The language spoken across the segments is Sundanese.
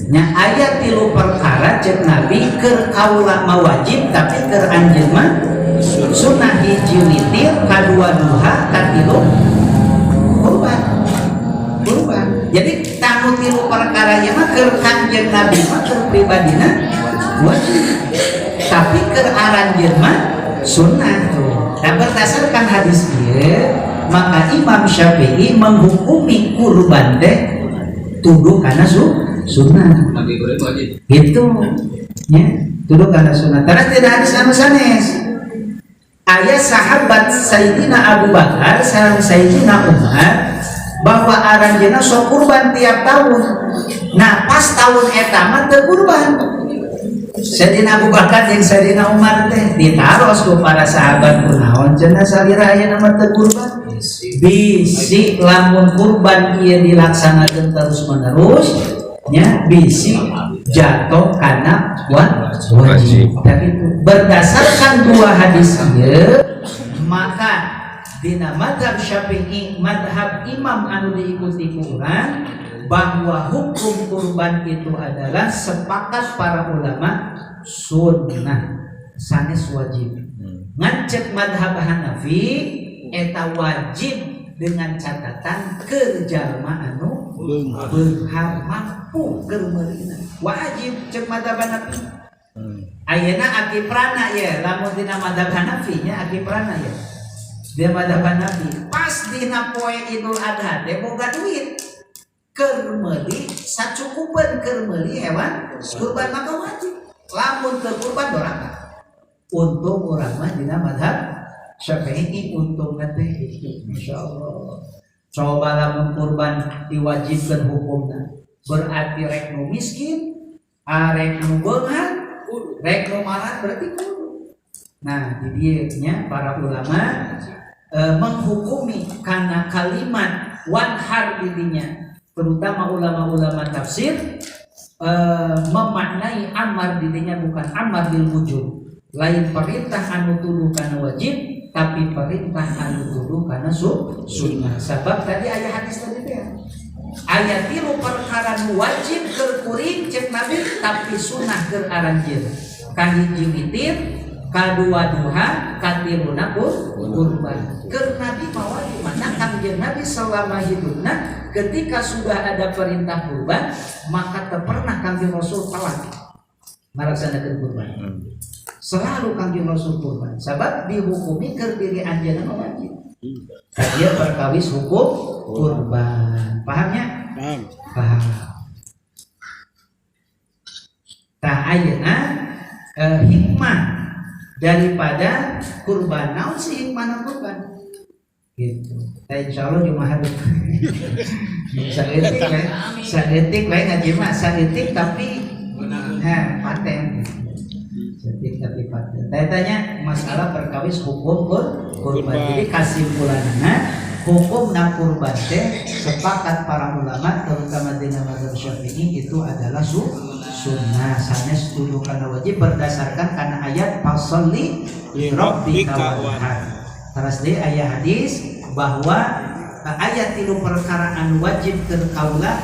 Nya, aya tilu perkara cek Nabi keur kaula mah wajib, tapi keur anjeun mah sunnah. Hiji witir, kadua duha, katilu kurban. Kurban. Jadi tah, nu tilu perkara ieu mah keur Kangjeng Nabi mah, keur pribadina wajib, tapi keur aranjeun mah sunnah tuh. Nah, berdasarkan hadis ieu, maka Imam Syafi'i menghukumi kurban teh tuduh karena sunnah. Nabi Ibrahim wajib. Gitu ya, tuduh karena sunnah. Karena tidak hadis anu sanes, aya sahabat Sayyidina Abu Bakar sareng Sayyidina Umar bahwa aranjeuna sok kurban tiap tahun. Nah, pas tahun eta mah teu kurban Sayyidina Abu Bakar jeung Sayyidina Umar teh. Ditaros ku para sahabat, "Kunaon cenah salira aya mah teu kurban?" "Bisi lamun kurban ieu dilaksanakeun terus menerus nya, bisi jatuh karena wajib." Tapi itu berdasarkan dua hadis ieu, maka dina madhab Syafi'i, madhab imam anu diikuti ku urang, bahwa hukum kurban itu adalah sepakat para ulama sunnah, sanes wajib. Ngan cek madhab Hanafi eta wajib dengan catatan keur jalma anu beunghar, mampu keur meulina wajib cek madhab Hanafi. Ayeuna aki prana ya, lamun dina madhab Hanafi nya, aki prana ya, dia madhab Hanafi pas dina poe Idul Adha teh boga duit keur meuli sacukupeun keur meuli hewan kurban, maka wajib. Lamun teu kurban doraka. Untung urang mah dina madhab Syafi'i, untung teh itu insyaallah. Coba lamun kurban diwajibkan hukumna, berarti rek nu miskin, arek nu beunghar, rek nu marat, berarti kudu. Nah, di dieu nya para ulama menghukumi karena kalimat wanhar didinya, terutama ulama-ulama tafsir memaknai amar didinya bukan amar bil wujub, lain perintah anu tuduh kana wajib, tapi perintah anu tuduh kana sunnah. Sebab tadi aya hadis tadi teh, aya tilu perkara nu wajib keur kuring cek Nabi, tapi sunnah keur aranjeun: kahiji witir, kadua duha, katiluna kurban. Keur Nabi mah wajib. Maka Kangjeng Nabi selama hidupna ketika sudah ada perintah kurban, maka teu pernah Kangjeng Rasul telat melaksanakan kurban. Selalu Kangjeng Rasul kurban, sebab dihukumi keur diri anjeunna mah wajib. Dia perkawis hukum kurban. Pahamnya? Paham. Paham. Tah, ayeuna hikmah daripada kurban. Naon sih hikmah kurban? Gitu. Nah, insya Allah cuma harus saeutik we, saeutik we ngaji mah saeutik tapi nah, paten. Saeutik tapi paten. Saya tanya masalah perkawis hukum kurban. Kurban. Jadi kesimpulannya, hukum na kurban teh sepakat para ulama, terutama di mazhab Syafi'i, itu adalah sunnah, sanes tuduh kana wajib, berdasarkan karena ayat fasholli lirabbika wanhar. Terus di ayat hadis bahwa aya tilu perkara anu wajib keur kaula,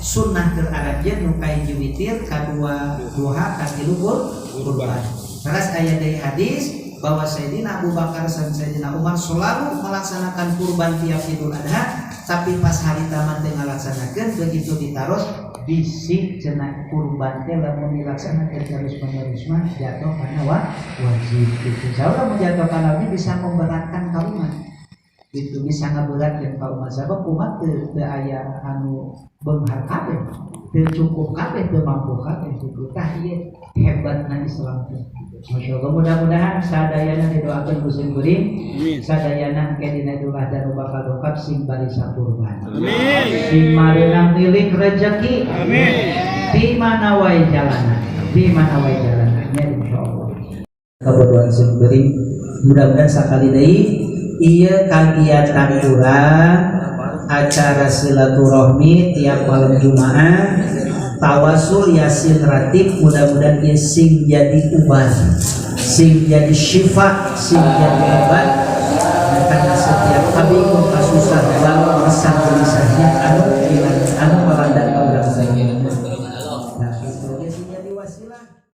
sunnah keur aranjeun: nu kahiji witir, kadua duha, katilu kurban. Terus aya dari hadis bahwa Sayyidina Abu Bakar dan Sayyidina Umar selalu melaksanakan kurban tiap Idul Adha, tapi pas hari taman teh ngalaksanakeun. Begitu ditaros, bisi cenah kurban teh lamun dilaksanakeun terus menerus mah jatuh kana wajib gitu. Salah, lamun jatuh kana wajib bisa memberatkan ka umat. Itu bisa ngaberatkeun ka umat, sabab umat teu aya anu beunghar kabeh, teu cukup kabeh, teu mampu kabeh gitu. Tah, ieu hebatna Islam teh. Masya Allah, mudah-mudahan sadayana didoakan ku sim kuring. Amin. Sadayana engke dina Idul Adha nu bakal dongkap sing barisa kurban. Amin. Sing mareunang milik rezeki. Amin. Di mana wae jalana, di mana wae jalana nya, insyaallah. Kabodohan sim kuring, mudah-mudahan sakali deui ieu kagiatan urang acara silaturahmi tiap malam Jumaah, tawasul yasin ratib, mudah-mudahan ieu sing jadi ubat, sing jadi syifa, sing jadi obat. Nah, karena setiap kabingung kasusah walau resah.